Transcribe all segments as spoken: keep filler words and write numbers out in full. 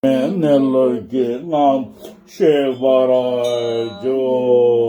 གནས་ལུགས་ཀྱི་རྣམ་ཤེས་པར་འགྱུར།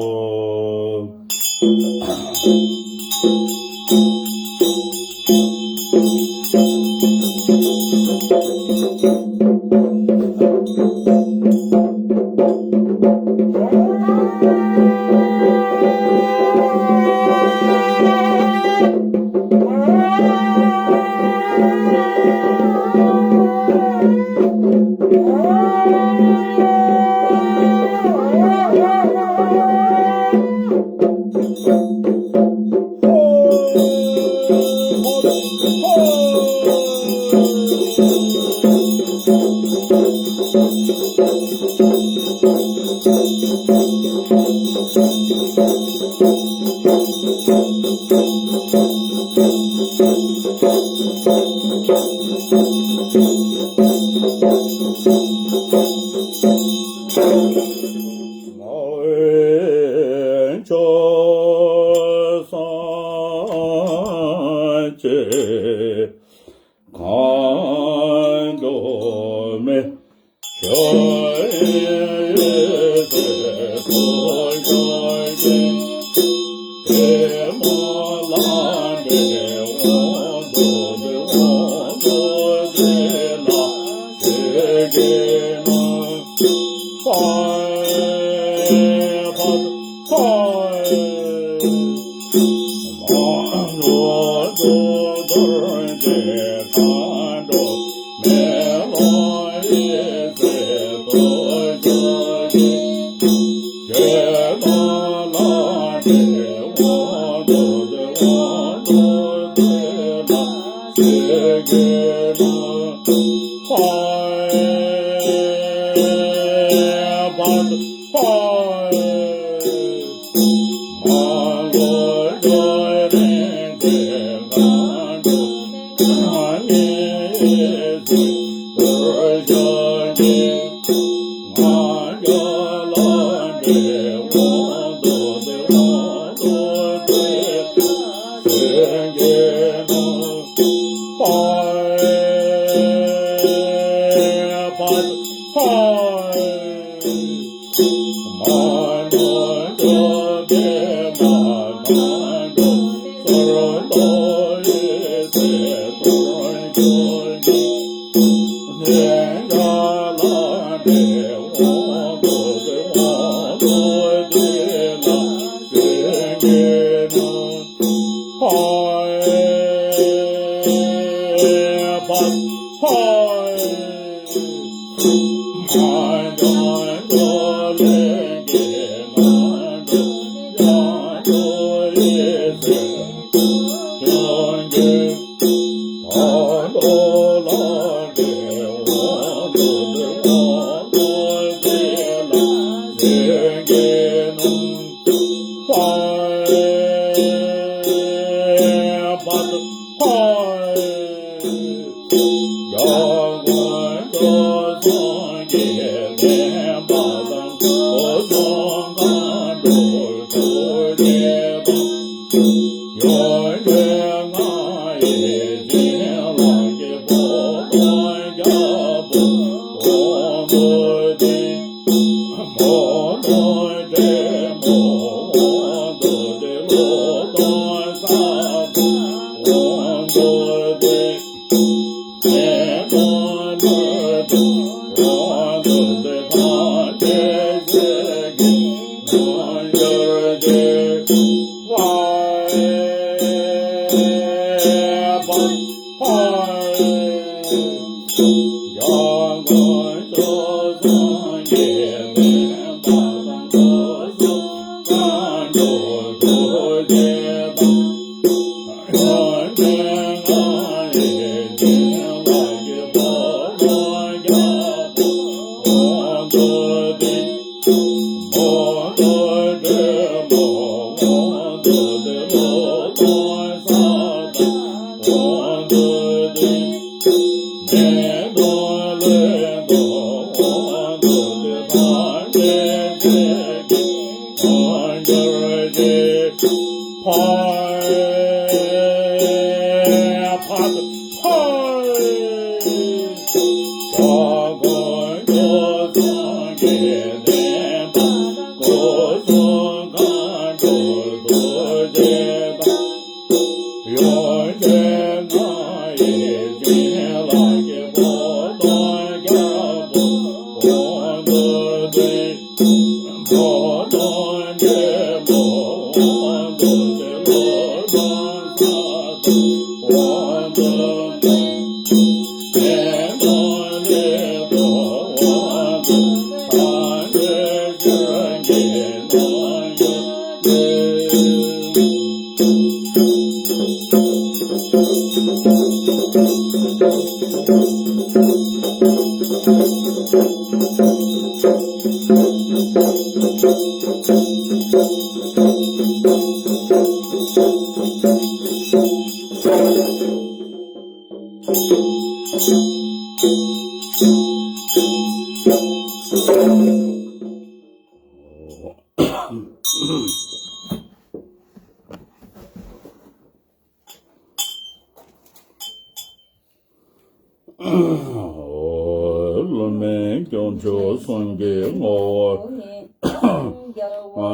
སློབ་མའི་སྐྱོང་ཆུ་གསུང་གི་ངོ་བོ།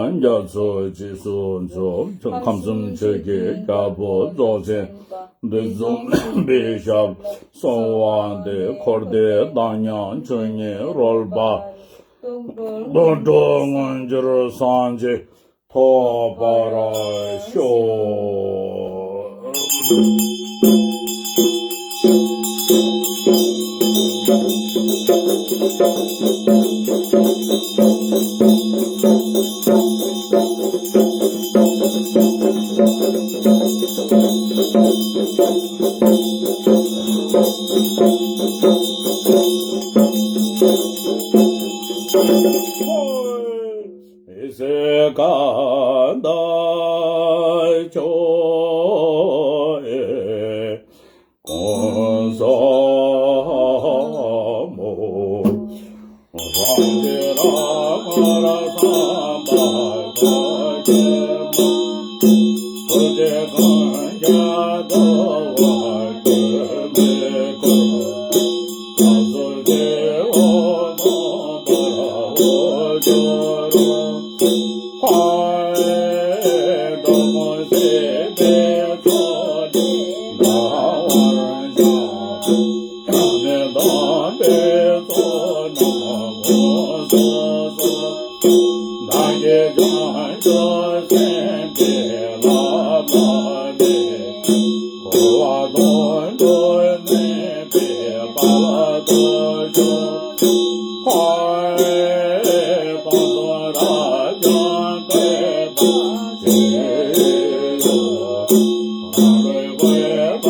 རྒྱ་མཚོ་རྗེས་སུ་འཇུག་ཁམས་གསུམ་ཆོས་ཀྱི་རྒྱལ་པོ་རྫོགས་ཆེན་བདུད་འཇོམས་པའི་ཞབས་སུ་དབང་སྟེ། འཁོར་འདས་དག་མཉམ་ཆོས་ཉིད་རོལ་པ། རྡོ་གྲུབ་མངོན་གྱུར་སངས་རྒྱས་ཐོབ་པར་ཤོག། ཟེ་ཀ་ད་ཆོ་ཨེ་ཀོང་ས་མོ། རང་གི་རང་ལ་བསམ་པ་དགའ་སྐྱེད་མ། ཐུགས་རྗེ་གང་རྒྱ་དགའ་བ་སྐྱེ་མེད་ཀུན། ཐུགས་རྗེ་འོ་མ་འབར་བ་འོ་སྦྱོར་རོ། ཧའི་འགྲོ་ཀུན་ཞི་བདེའི་ཚོགས་འདི་འདྲ་བར་ཤོག། ནད་དང་པའི་ཚོགས་རྣམས་ཀུན་སོ་སོར། བདག་གིས་བྱང་ཆུབ་སེམས་ཀྱི་བླ་མ་འདི། འཁོར་བ་དོན་དུ་གནས་པའི་དཔལ་དུ་གྱུར། ཧའི་དཔལ་དུ་རབ་འབྱམས་བཀོད་པ་ཇི་བཞིན་དུ། རང་ལུས་བཀོད་པ་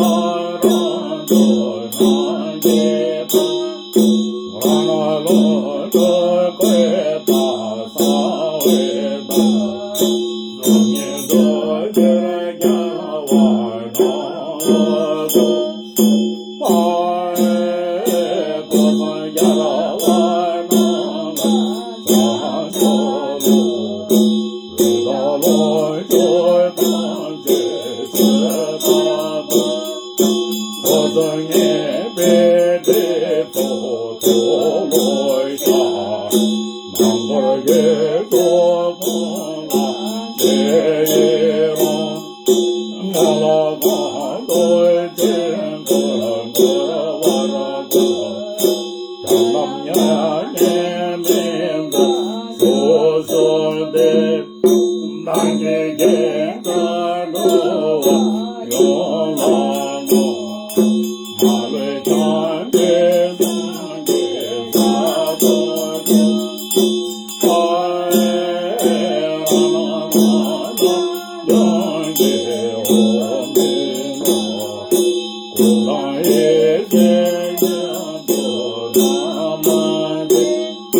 རང་གྲོལ་སངས་རྒྱས་པ། རང་ལུས་ལོངས་སྤྱོད་བཀོད་པ་གསང་བའི་བདག་གཟུགས་བརྙན་རྫོགས་ཕྱིར་རྒྱལ་བ་རྣམས་ལ་གསོལ། ཧའི་ཕོ་བྲང་རྒྱལ་བ་རྣམས་ལ་བྱང་ཆུབ་ལུགས། ལུས་དང་ལོངས་སྤྱོད་ཐམས་ཅད་ཆོས་བདག་པོ། འགོ་བཙུན་ངེས་པའི་འབྲས་བུ་མཐོལ་ལོ་བཤགས། ནམ་མཁར་ཡོད་དོ་ཁོང་ལ་ཞེས་ཡི་རང་། མོ་ལ་གང་འདོད་ཅི་འདོད་འབུལ་བར་བསྐུལ། བྱང་ལམ་མྱ་ངན་མི་འདའ་བཞུགས་གསོལ་ཏེ། བདག་གིས་བསྐྱེད་དཀའ་འགྲོ་བ་ཡོངས་ལ་བསྔོ། མ་ལུས་བྱང་ཆུབ་སངས་རྒྱས་ས་ཐོབ་ཕྱིར། ཧའི་ར་ན་མ་ན་ཡང་གི་ཧོ་མི་ནོ། གུ་དང་ཡེ་ཤེས་མཉམ་དུ་ན་མ་ནི།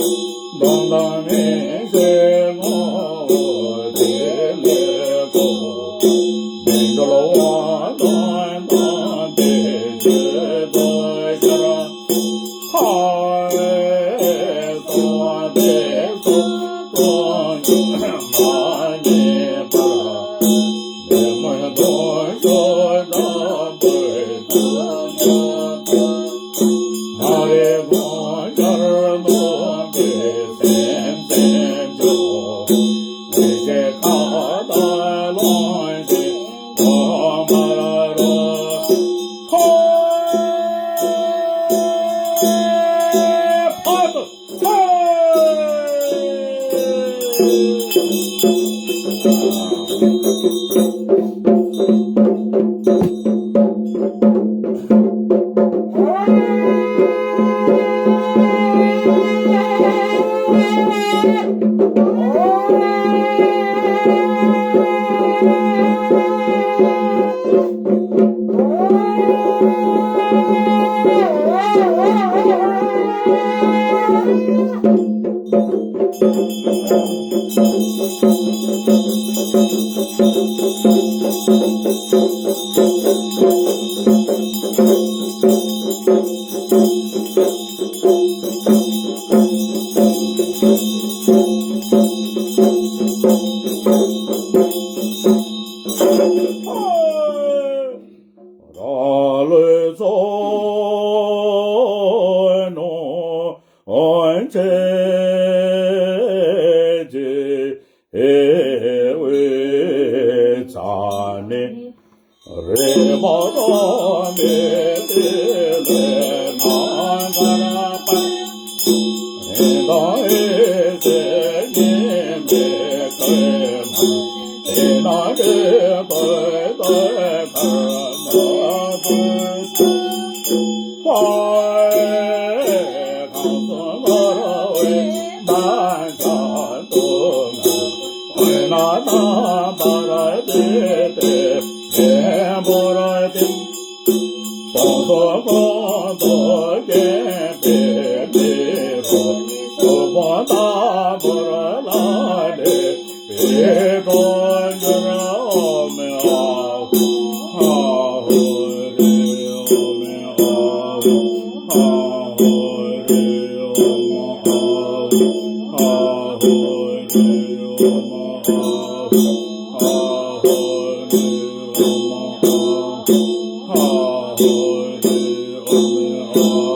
ཨོ་ཅེ་ཅེ་ཨེ་ཝེ་ཙ་ནེ། རེ་མོ་རོ་མེ་ཏེ་ལེ་ནང་ག་ར་པ། ཨེ་དང་ཨེ་ཟེ་ཉེ་མེ་ཀེ་མ། ཨེ་ན་ཀེ་པ་ཏ་ཁ་མ་པུ་ཏུ། ཧོ་ཨེ་ཁ་སོ་ངོ་ར་ཝེ་མ་ཇ་ཏོ་ང་། ཨེ་ན་ན་པ་ར་ཏེ་ཏེ་ཨེ་བོ་ར་ཏེ། སོ་སོ་ཀོ་ཏོ་ཀེ་པེ་མེ་རོ། སོ་པོ་ཏ་བོ་ར་ལ་ལེ་པེ་ཏོ་ཇ་ར་ཨོ་མེ་ཨ་ཧོ་ཨ་ཧོ་རེ་ཨོ་མེ་ཨ་ཧོ་ཨ་ཧོ་རེ་ཨོ་མེ་ཨ་ཧོ་ཨ་ཧོ་རེ་ཨོ་མེ་ཨ་ཧོ།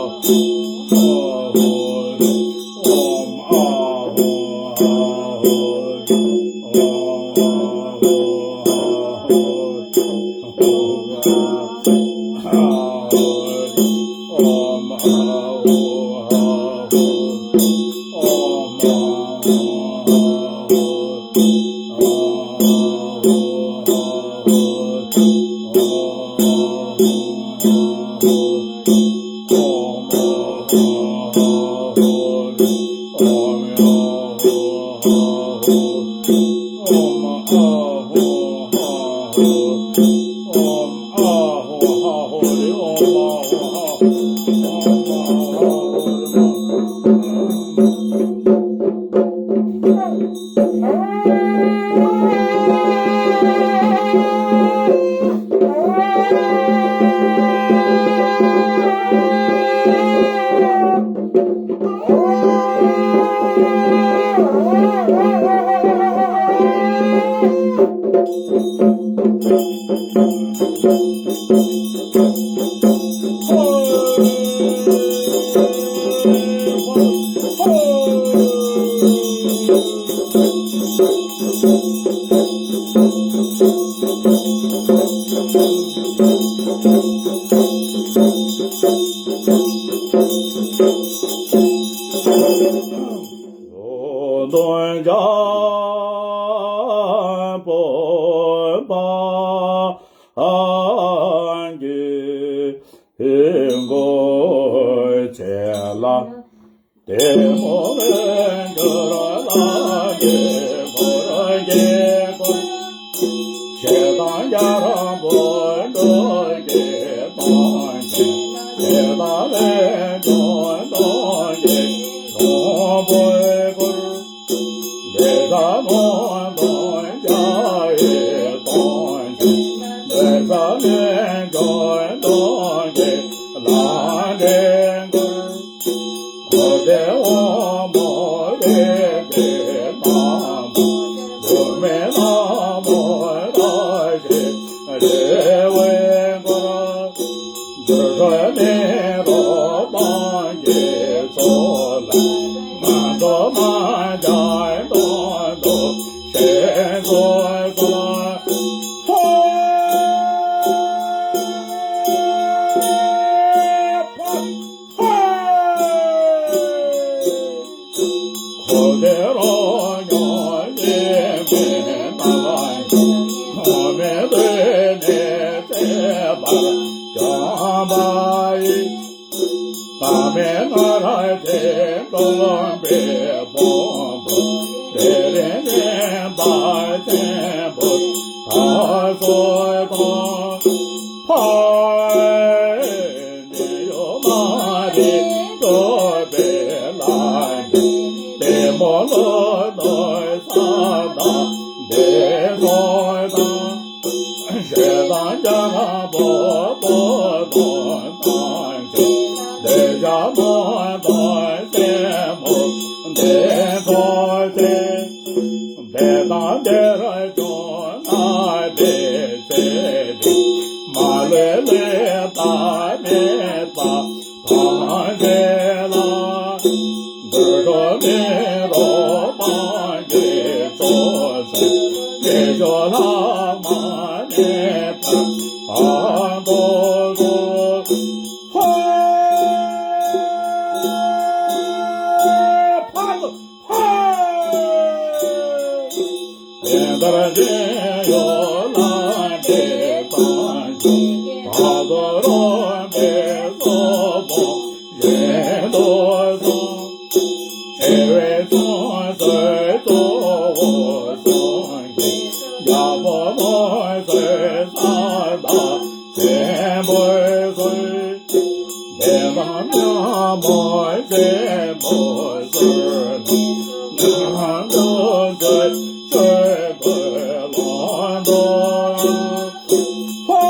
འདུལ་དུ་མི་རུང་སྤང་གི་ཚོགས་ཟེར། ཡེ་ཤེས་ལྷག་མ་ནི་ཕར་དུ་སོང་། ཧོ། ཕར་དུ་ཧོ། བདེན་བདར་འདྲེན་གཡོག་ལ་འདྲེན་དང་། བར་དོ་རུང་བའི་གཙོ་བོ་བཞིན་དུ་སོང་། ཆེ་བའི་ཚོགས་བསོད་གཙོ་བོ་གསུང་གི། རྒྱལ་པོ་མོ་བསོད་ས་དང་བཙན་པོའི་བསོད། དེ་དང་མཉམ་པོ་བཙན་པོ་བསོད་ནམས་དུ་བསོད་ཆོས་པའི་ལམ་དུ། ཧོ།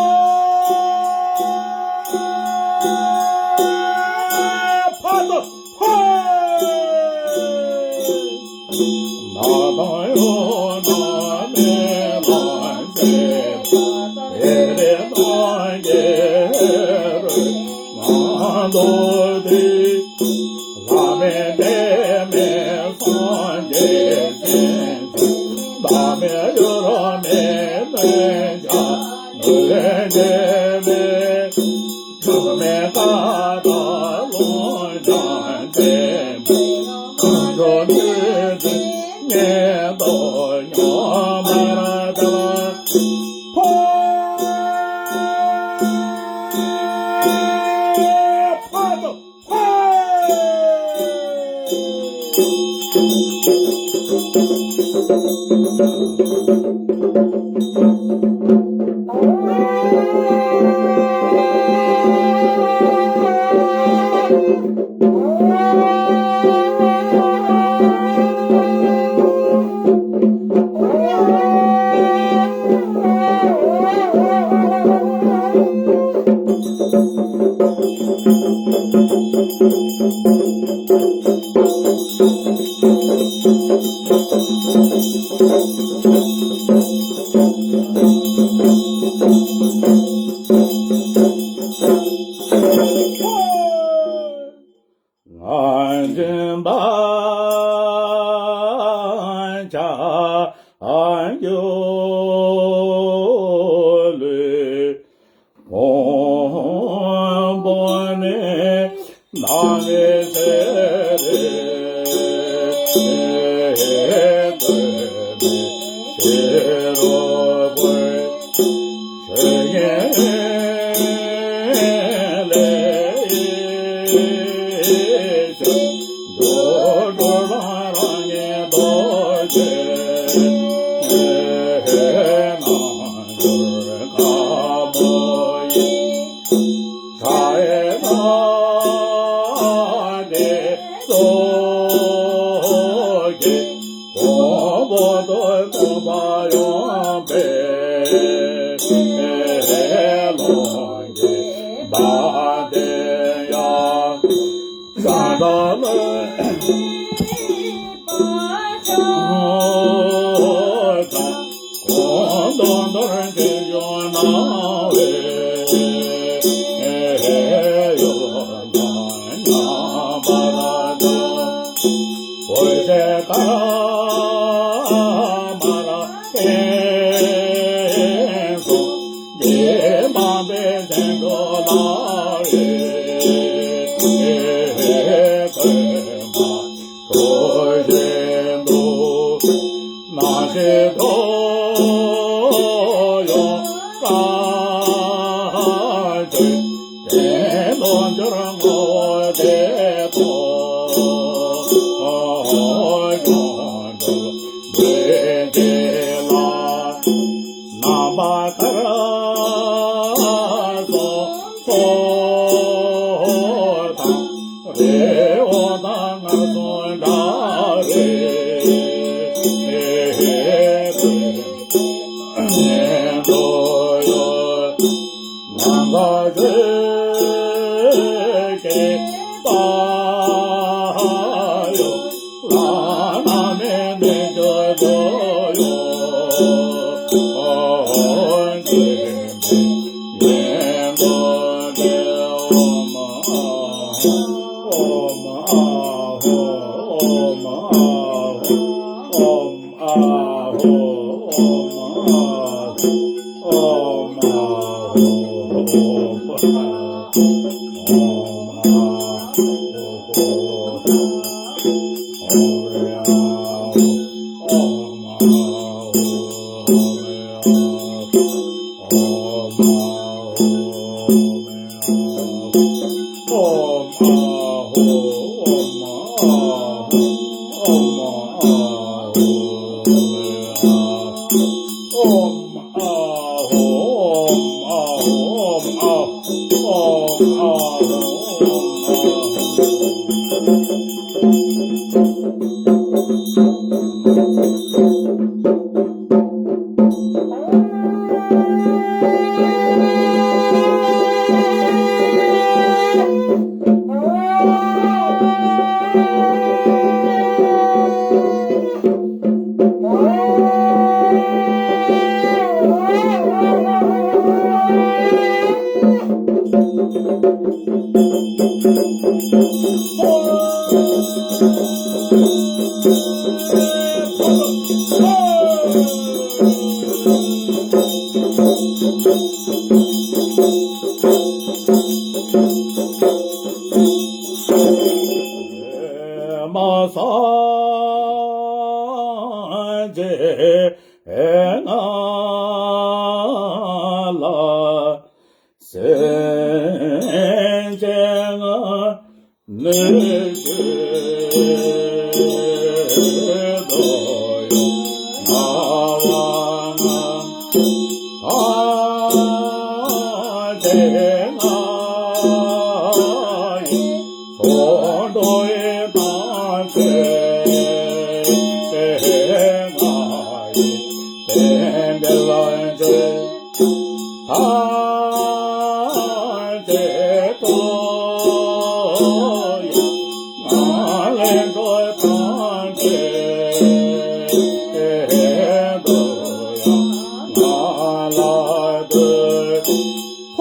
ཕར་དུ་ཧོ། ནགས་དང་གཡུ་དང་མེ་ལ་འཚེ། བེ་རི་དང་གྱི་རུ་ང་དོ་དེ། བླ་མེད་འབྲལ་མེད་སངས་རྒྱས་མཚན་ཅན། བདག་མེད་ཡུལ་མེད་གནས་བརྒྱ་མུན་འདྲེས་མེད། འགྱུར་མེད་ཀ་དག་ཀློང་དང་ལྡན་མོད། གང་བྱུང་དུས་འཛིན་ངན་རྟོག་ཉམས་པར་བྱ། ཧོ། ཕར་དུ་ཧོ། ང་འཛིན་པ་ཆགས་རྒྱུ་ལས། གོང་བུ་ནི་ནམ་མཁའི་ཚད་རེ་ལྟོས་མེད་ཕྱི་རོལ་པའི་ཆོས་ཉིད་ལས་ཕྱིར་འགྲོ་འགྲོ་ལ་རང་ཉིད་རྟོགས་བྱེད་རྣལ་འབྱོར་དཀའ་མོ་ཡི། ཕྲ་བའི་སྣང་བ་ནི་ཚོགས་ཀྱི་གོང་བུ་དང་མཐུན་པར་ཡོང་བའི་ཀློང་གི་འབར་མདེལ་ཡང་། ཟང་ཟིང་ལ་གོང་དུ་མདོར་བསྡུས་བྱུང་སྣང་བའི་ཡུལ་དང་མཉམ་པར་སྣང་། འོད་ཟེར་དཀར་དམར་སྤྲིན་གསུམ་གྱིས་སྤངས་པའི་ཚེ་འགྲོ་ལ་རེ་མ་འཕྲོ་བཞིན་དུ། སྣང་སྲིད་འགྲོ་ཡོངས་སྐམ་ཚུལ། གཏན་དུ་འགྱུར་ངོ་བོ་བདེ་སྟོང་སྐྱོང་གྲོལ་འདུས་བྱས་ལ། རྣམ་པ་དཀར་གསུམ་ཚོགས་དང་རི་བོ་དང་མངའ་གསུམ་འདྲ་བའི་ནང་ལ་ཆོས་ཀྱི་དཔལ་ཡོན་ལ་རྣམ་སྨིན་མི་འགྱུར་འདོད་ཡོན་ཏན་ལྡན་དུ་འདྲེན། ཨོཾ་ཨཱཿཧཱུྃ། ཨོཾ་ཨཱཿཧཱུྃ། མ་སངས་རྒྱས་ང་ལ་སེམས་ཅན་ང་ནི་ཞིག་ཏུ་ཡང་ང་བ་ང་། ད་དེ་ང་ཡི་ཚོགས་འདུ་ཡི་དང་ཚེ་ང་ཡི་དེ་འདི་ལ་འཇུག་ཐམས་ཅད་དུ་ཡང་ང་ལེན་འགྲོ་ཐམས་ཅད་དུ་ཡང་ང་ལ་འདུད། ཕ་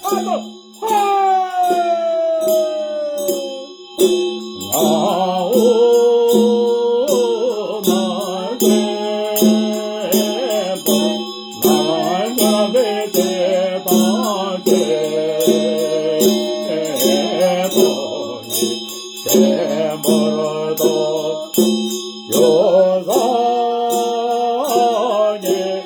ཕ་དང་ཕ། ང་འོ་མ་དེ་པ་ན་ཉ་བེ་དེ་དང་དེ་དོ་ནི་དེ་མོར་དོ་ཡོ་ས་ཉེ།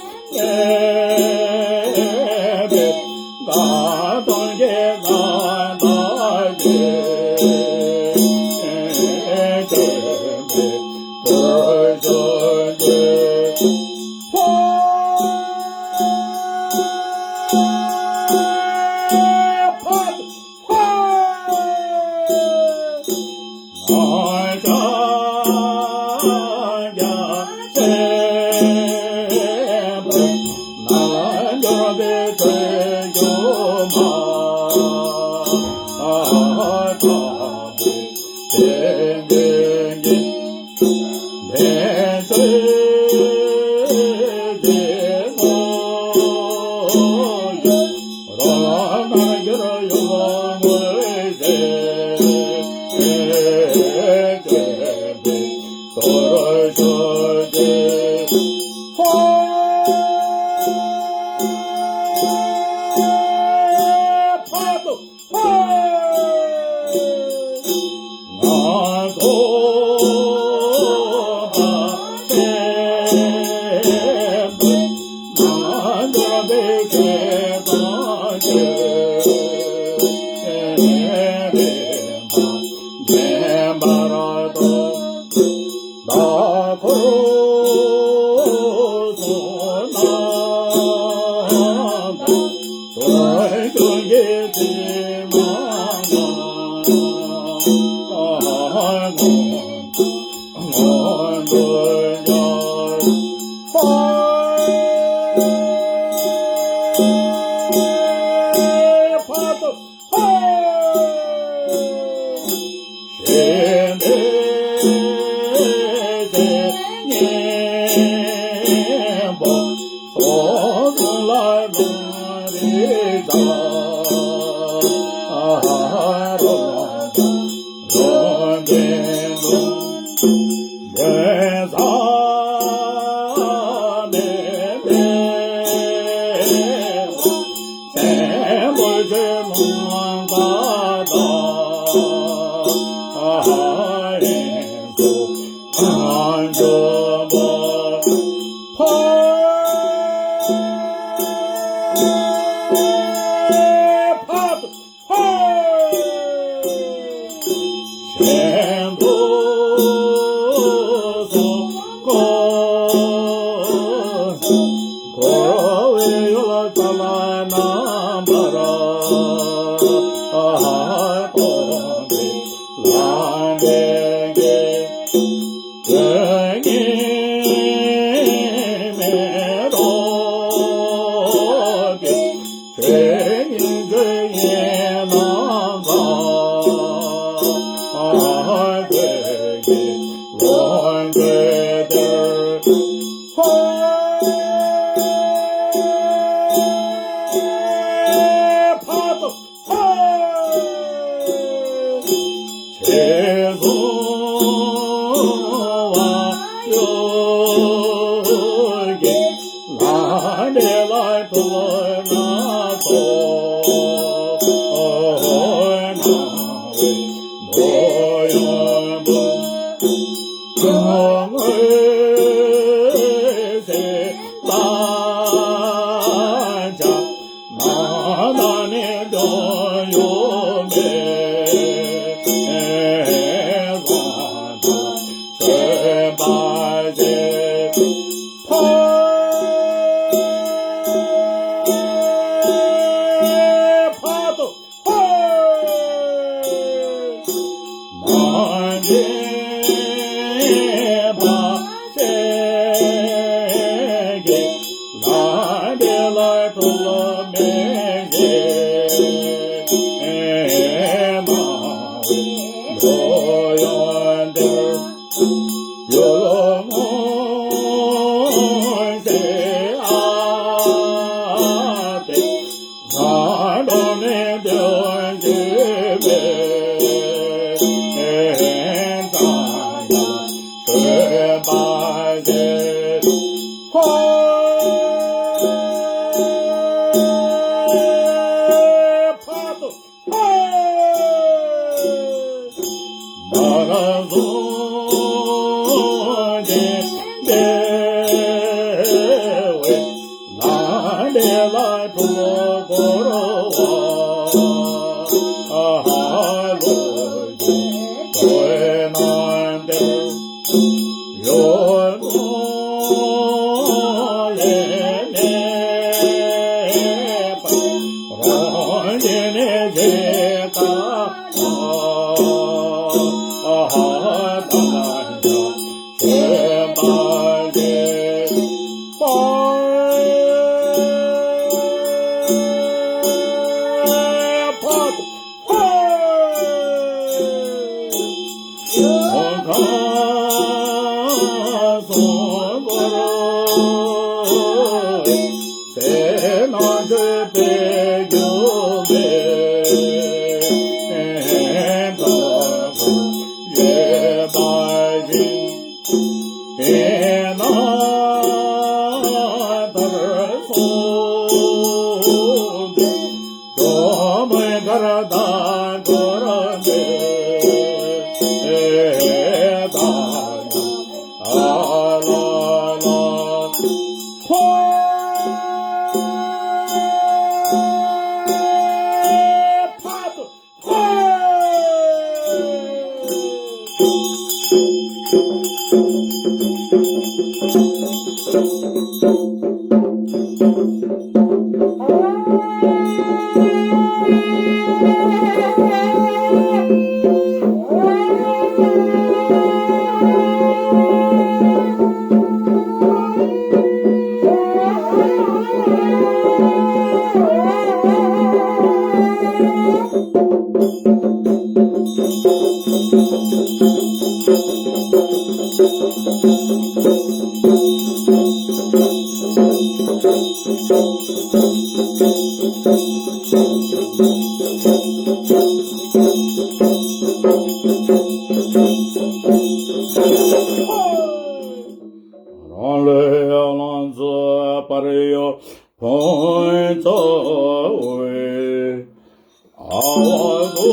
ཨ་བ་དུ་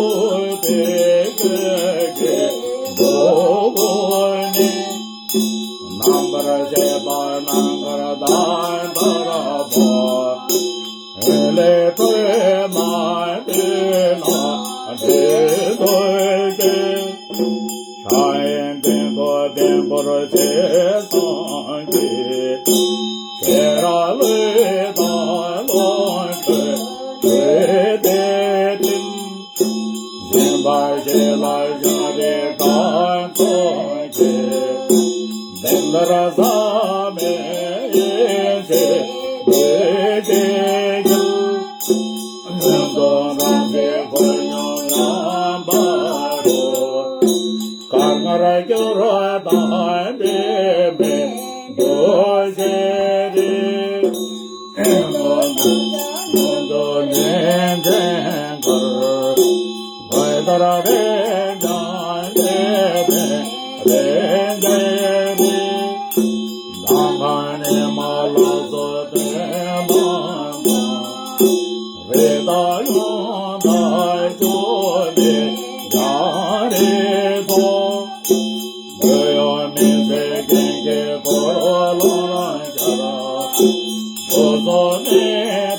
དེ་ཀེ་ཀེ་དོ་གོ་ནི། རྣམ་པར་ཤེས་པ་རྣམ་པར་དག་པར་པ། ལས་གྲོལ་མ་དེ་ན་དེ་གོ་ཀེ། ཤ་ཡི་སྟེང་དུ་ལྡེམ་པོར་བྱས་སངས་རྒྱས། ཤེས་རབ་ཀློང་དུ་ལོངས་སྤྱོད་བྱེད་དེ་ཅིང་། འཛིན་པ་ཞི་ལ་ཞི་བདེ་དང་མཚུངས་ཀྱི། བདེན་པར་ཟག་མེད་ཡེ་ཤེས་འདུས་བྱས་ཀྱི། ལྷུན་སྟོང་རང་གཟིགས་ཁོད་སྙོམས་རྣམ་པར་གྲོལ། དཀར་མངར་སྐྱུར་བ་དང་ལྡན་པའི་མེ་འདུ་ཤེས་རིག། ལོངས་སྤྱོད་ནན་ཏན་གར། འོད་ལྟར་རེག་ཀྱང་ལེགས་ལྡན་རེག་ལྡན་རིག། མདངས་ཁ་ནས་མ་ལགས་སོ་དེ་མང་དང་། རེ་ད་ཡོང་ད་ཅོ་ལེ་ཡང་རེ་དོ། འདོད་ཡོན་མི་ཟད་རྒྱན་གྱི་འཁོར་ལོ་ལ་སྦྱར། སོ་སོ་ནས་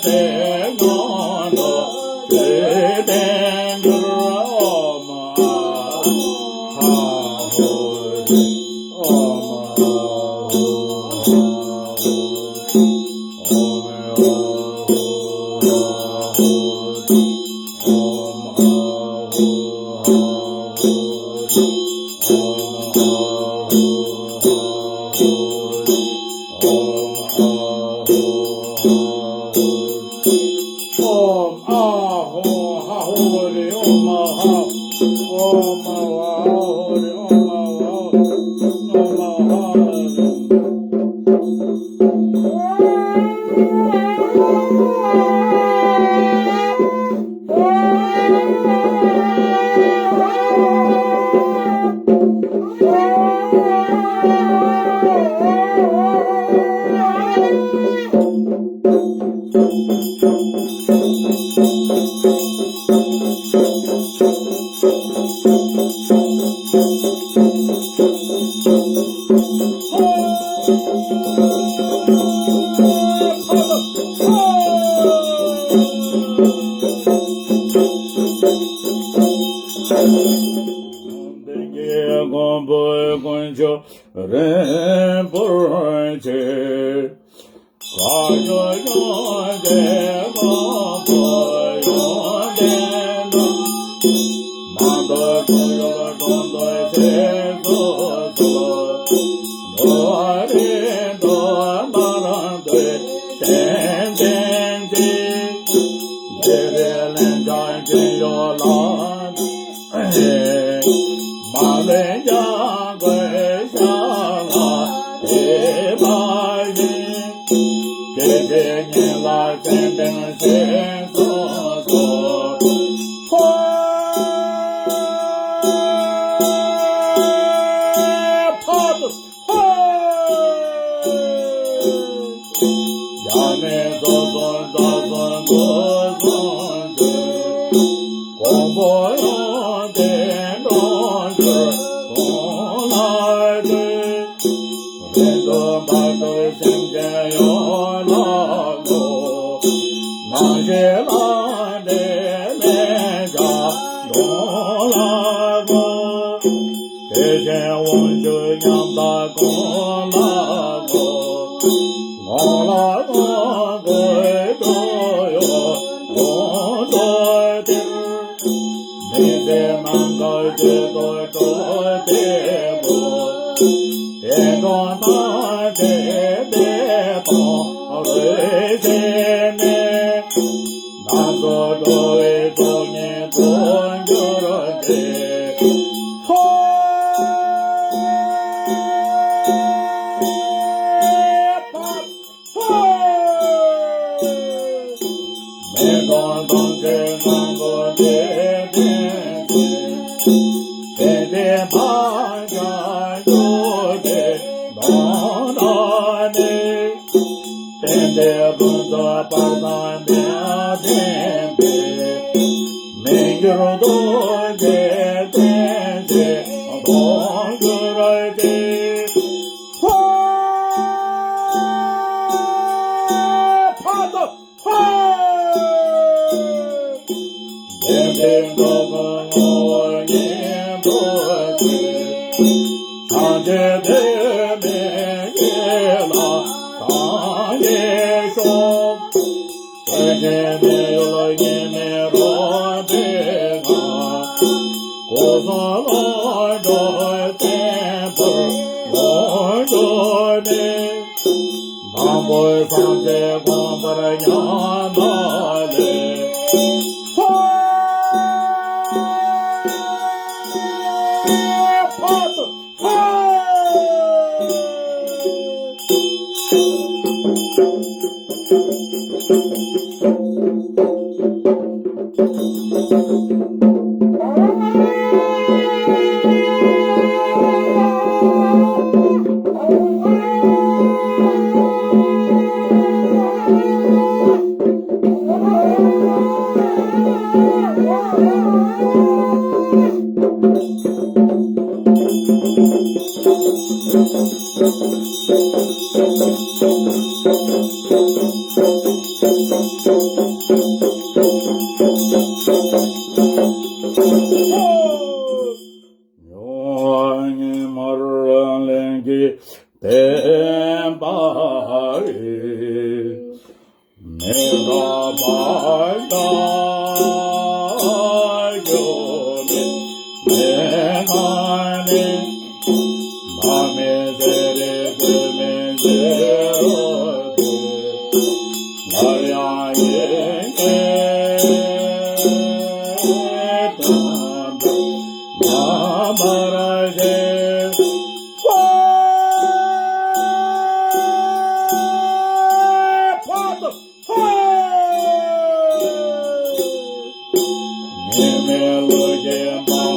དེ་ངང་དུ་བྱོན་ཏེ་འགྱུར། ཨོཾ་ཨཱཿཧོ་རེ། ཨོཾ་ཨཱཿཧོ་རེ། ཨོཾ་ཨཱཿཧོ་རེ། ཨོཾ་ཨཱཿཧོ་རེ། ཨོཾ་ཨཱཿཧོ་རེ། ཨོཾ་ཨཱཿཧོ་རེ། ཨོཾ་ཨཱཿཧོ་རེ། ཨོཾ་ཨཱཿཧོ་ཧ་ཧོ་རེ། ཨོཾ་ཨཱཿཧོ། ཨོཾ་ཨཱཿཧོ་རེ། ཨོཾ་ཨཱཿཧོ། ཨོཾ་ཨཱཿཧོ་རེ། ལྡན་གྱི་མགོན་པོ་དཀོན་མཆོག་རིན་པོ་ཆེ། བཀའ་བརྒྱུད་ཡོན་ཏན་མང་པོ་ཡོན་ཏན་དང་། མང་དུ་གསུངས་ཡོད་དོན་དུ་ཞེས་སོ་སོ། འགྲོ་བ་རིགས་དྲུག་མ་རང་དུ་ཞེན་ཅིང་གཅིག། འདི་རིགས་ལན་ཆགས་ཀྱིན་ཡོད་ལ། མ་ལུས་ཀྱང་གོས་ཤ་ལ་དད་པ་ཡིས། སྐད་ཅིག་ཉིད་ལ་ཙན་དན་ཞེས་སོ་སོ། ཕ་ཕ་ཕ། ཡང་ནི་རྫོགས་སོ་རྫོགས་སོ་རྫོགས་སོ་ཞེས། གོང་འཕེལ་ཡོན་ཏན་འགྲོ་འགྱུར་གོང་ལ་བཀོད། རིགས་དྲུག་མ་གཏོགས་སེམས་ཅན་ཡོངས་ལ་བསྔོ། སྣང་ཞེན་ལ་འདྲེས་ལན་ཆགས་ཡོངས་ལ་བསྔོ། དེ་བཞིན་དབང་ཕྱུག་ཉམས་དག་གང་ལ་བསྔོ། ངང་ལ་བསྔོ་དགོས་འདོད་ཡོད་ཡོངས་སུ་དེར། མི་ཚེ་ནམ་མཁའ་བརྗིད་དུ་སྤྲོ་བདེ་པོ། དེ་འགྲོ་ཐམས་ཅད་བདེ་དང་རོལ་བྱས་ནས། ནམ་སོ་འགྲོ་བའི་གྲོགས་ངན་དུ་འགྱུར་ཏེ། ཧོ། ཧོ། མི་གང་ཐམས་ཅད་ནང་དུ་བདེ་ལྡན་ཞིང་། དེ་དེ་བག་ཆགས་འཇོག་པའི་ནང་ རྡོ་རྗེ་བརྟན་ཅིང་སྟོང་གྱུར་ཅིག་ཕ་ཕ་དང་ཕ། བདེན་པའི་འགྲོ་ཀུན་ངོ་བོ་ཉིད་དུ་ཐིམ། སངས་རྒྱས་དེ་མིན་ཡིད་ལ་དྭངས་ཀྱིས་ཤོག །ཆོས་ཀྱི་མེ་ཡོལ་ཉི་མའི་རོ་བྲི་ན། སྐུ་གསུམ་ལོངས་སྤྱོད་བརྟན་པར་ལོངས་སྤྱོད་ནས། དང་པོའི་སངས་རྒྱས་དགོངས་པར་མཉམ་པ་ལས། ཕ་ཕ་དང་ཕ། ཉི་མར་ལེན་གྱི་བསྟན་པ་ཡིས། མི་འདའ་བར་བདག་སྐྱོབ་མི་མེད་ན་ནི། བདག་མེད་ཚེ་རིང་དུས་མིན་འགྱུར་བ་དེ། སླར་ཡང་ཡིད་ཀྱིས་དམ་པར་བསྙེན་པར་བགྱི། ཉི་མའི་གླུ་གིས་འབུམ་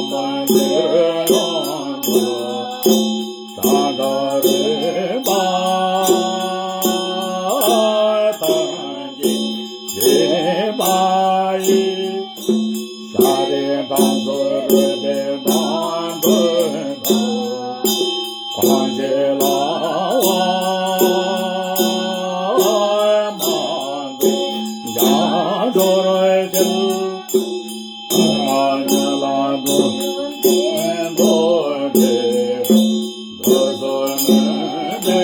འདིར་ཡོངས་སུ། ཤ་ཁྲག་རུས་པ་ཐམས་ཅད་བསྐྱེད་པ་ཡིས། ཤ་རུས་ཁམས་གསུམ་རུས་པའི་འགྲམ་དུ་བསྣམས། གང་ཞིག་ལག་པ་མ་བསྐུམ་རྒྱ་སྦྱོར་ཕྱིར། ཉོན་ལ་དུ་ཉིད་དུ་བྲི། དུས་གསུམ་མུན་པའི་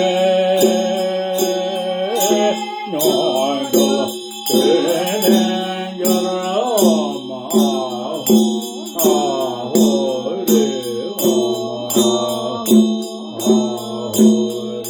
མྱོང་གྲོལ་དུས་མཐར་འགྱུར། ཨོཾ་ཨཱཿཧཱུྃ་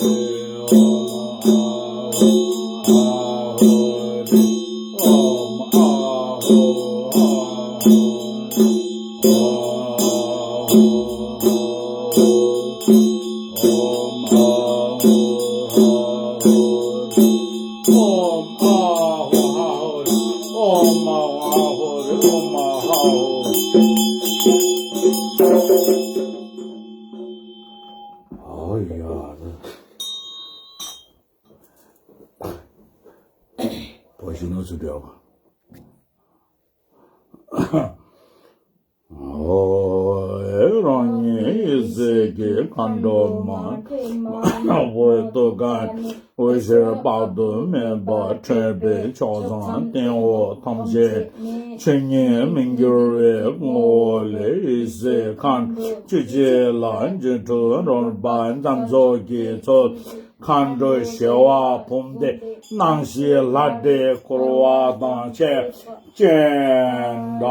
ཨཱཿཧཱུྃ་ཨོཾ་ཨཱཿཧཱུྃ་ཨཱཿཧཱུྃ་ཨོཾ་ཨཱཿཧཱུྃ་ཨཱཿཧཱུྃ་ཨཱཿཧཱུྃ་ཨཱཿཧཱུྃ་ཨཱཿཧཱུྃ། ཨོ་ཡ། བོད་ཞུ་ནོར་ཚུལ་འདྲ་བ། ཨོ། རང་ཉིད་ཡེ་ཤེས་ཀྱི་མཁའ་འགྲོ་མ། འོད་དུ་གང་འོད་ཟེར་དཔག་ཏུ་མེད་པ་འཕྲོས་པའི་ཕྱོགས་བཟང་སྟེང་འོག་ཐམས་ཅད་ཆོས་ཉིད་མི་འགྱུར་བའི་ངོ་བོ་ལས། ཡེ་ཤེས་མཁའ་འགྲོ་བཅུ་གཅིག་ལ་སྒྱུ་འཕྲུལ་རོལ་པ་རྒྱ་མཚོ་གིས་མཚོན། མཁའ་འགྲོ་བྱེ་བ་འབུམ་སྡེ་སྣང་བྱེད་ལྷ་སྡེ་འཁོར་བ་དང་བཅས་སྤྱན་དྲངས།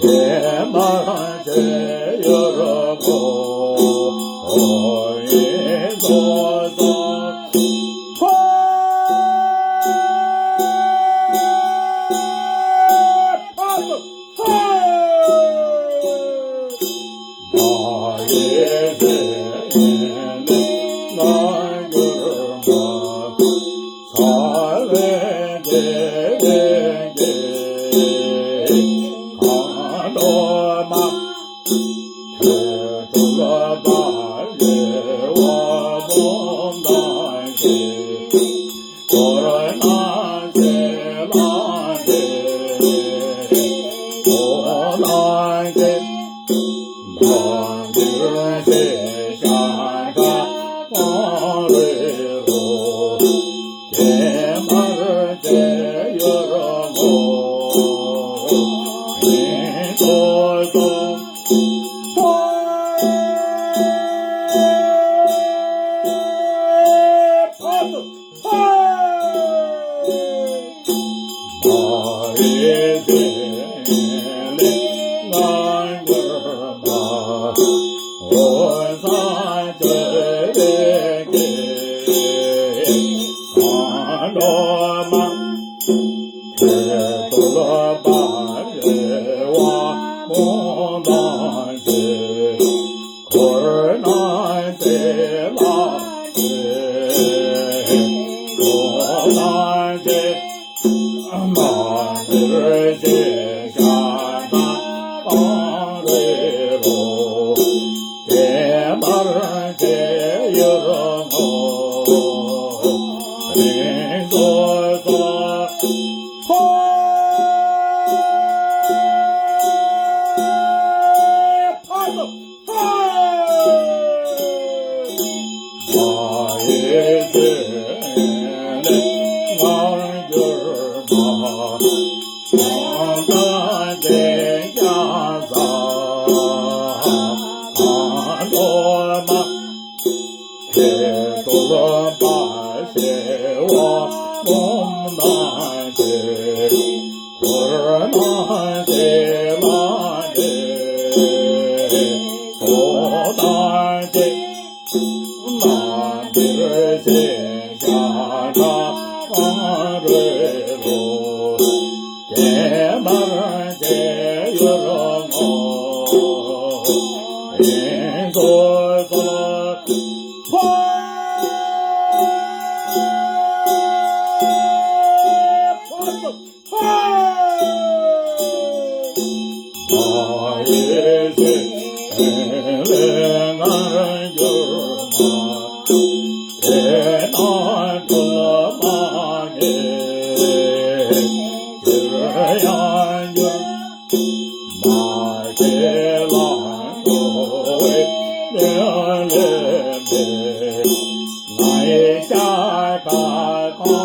བདེན་པར་བྱས་ཡུལ་ངོ་། ཨོ་ཡེ་སོ་སོ། ཧོ། ཧོ། མ་ཡེ་ཟེར་ནས་ང་འགྱུར་མ། ས་ལས་འདས་པའི་གེགས་གང་འགྲོ་མ། ཁྱོད་ཐུབ་པ་ལས་བ་སྤོང་དང་བཅས། མདོར་ན་ཚེ་ལ་འདས་འོང་ན་ཚེ། མ་འདིར་ཚེ་ཞག་གྲངས་མང་རེ་རོ། བདེན་པར་བྱས་ཡུལ་ངོ་། ཨིན་སོ་སོ། ཧོ། ཧོ། ཧོ། མ་ཡེ་ཟེར་ནས་ང་འགྱུར་མ། འོད་གསལ་སྤྲོས་པའི་གེགས་གང་འགྲོ་མ། ཁྱོད་ཐུབ་པ་ལས་བ་སྤོང་དང་བཅས། འཁོར་ན་ཚེ་ལ་འདས་འོང་ན་ཚེ། མ་འདིར་ཚེ་ཞག་གྲངས་མང་རེ་རོ། བདེན་པར་བྱས་ཡུལ་ངོ་། ཨིན་སོ་སོ། ཧོ། ཧོ། མ་ཡེ་ཟེར་ནས་ང་འགྱུར་མ། ཡང་དག་བདེ་འཇགས་ས་གང་འགྲོ་མ། ཁྱོད་ཐུབ་པ་ཞི་བ་སྒོམ་དང་བཅས། འཁོར་ན་ཚེ་ལ་འདས་འོང་ན་ཚེ། མ་འདིར་ཚེ་ཞག་གྲངས་མང་རེ་རོ། བདེན་པར་བྱས་ཡུལ་ངོ་། ཨིན་སོ་སོ། ཧོ། ཧོ། ཧོ། མ་ཡེ་ཟེར་ནས་ང་འགྱུར་མ། དེ་ན་འཁྲུལ་པ་ངེས་ཀྱིར་ཡང་འགྱུར། མ་སྐྱེས་ལ་འགྲོ་བའི་གནས་ལས་འདས། ང་ཡི་ཤ་ཁྲག་གང་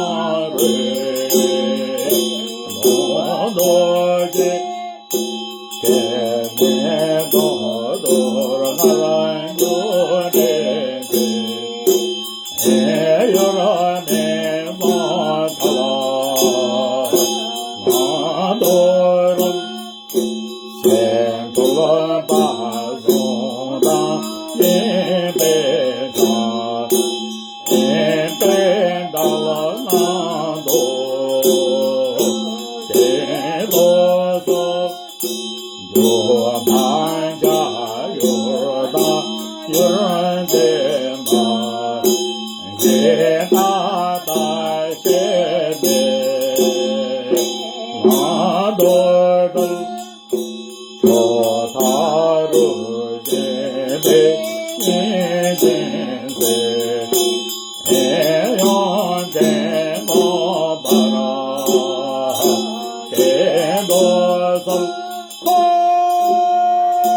རུས་ནོར་རྡོ་རྗེ། སྐྱེ་གནས་མདོར་བསྡུ་ང་ལ་འགྱུར་འདྲེན་ཏེ། ཨེ་ཡོད་མེད་མ་ཐལ་ང་འདོར། སེམས་རྟོག་པ་བཟུང་དང་ཡེངས་པའི་བྱ། ཨེ་པའི་བདག་ལ་ང་འདོར། དེ་ལོ་སོ། འགྲོ་མ་བྱ་ཡུལ་དང་ཡུལ་འཛིན་པ། ཞེ་སྡང་དང་ཞེ་མེད་ང་འདོར་འགྲོ། ཇོ་བདག་རུ་བྱེད་པའི་ཉིན་ཅན་ཟེར། ཨེ་ཡོན་ཏན་མངོན་པར་བྱེད་དོ་གསུངས། ཧོ།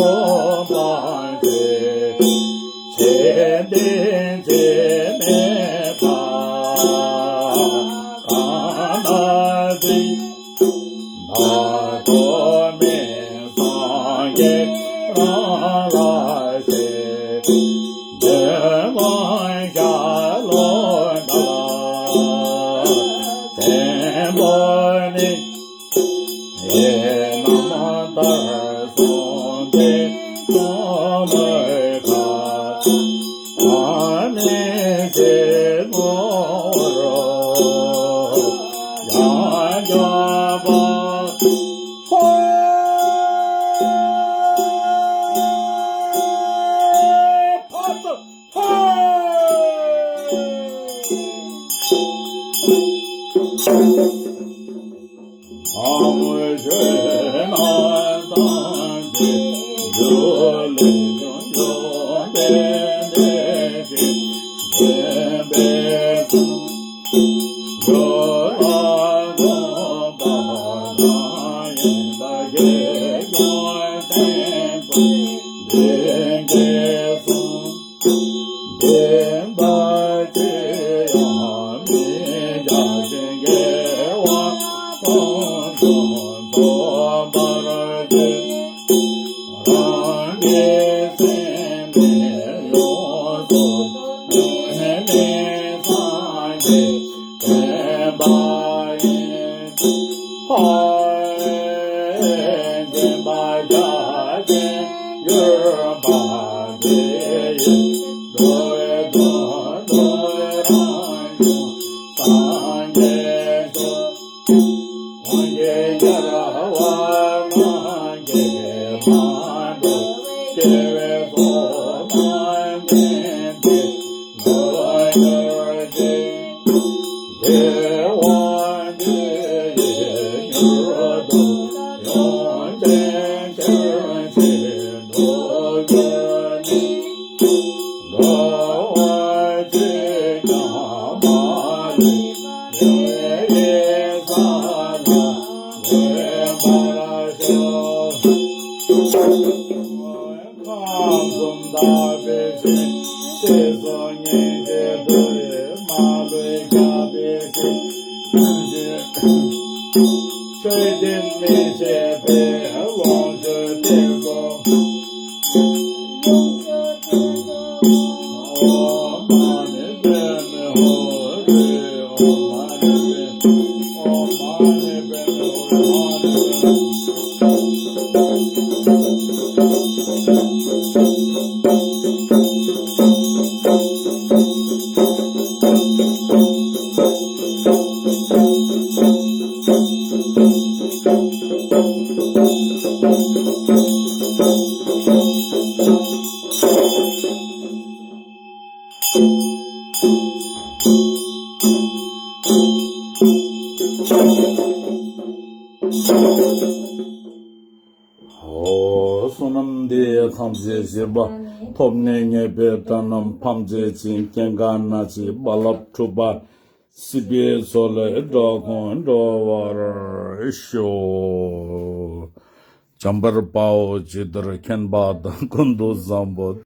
ཨོ། བསོད་ནམས་འདི་ཡིས་ཐམས་ཅད་གཟིགས་པ། ཐོབ་ནས་ཉེས་པའི་དགྲ་རྣམས་ཕམ་བྱས་ཤིང་། སྐྱེ་རྒ་ན་འཆིའི་རྦ་རླབས་འཁྲུགས་པ། སྲིད་པའི་མཚོ་ལས་འགྲོ་ཀུན་སྒྲོལ་བར་ཤོག། འཇམ་དཔལ་དཔའ་བོས་ཇི་ལྟར་མཁྱེན་པ་དང་། ཀུན་ཏུ་བཟང་པོ་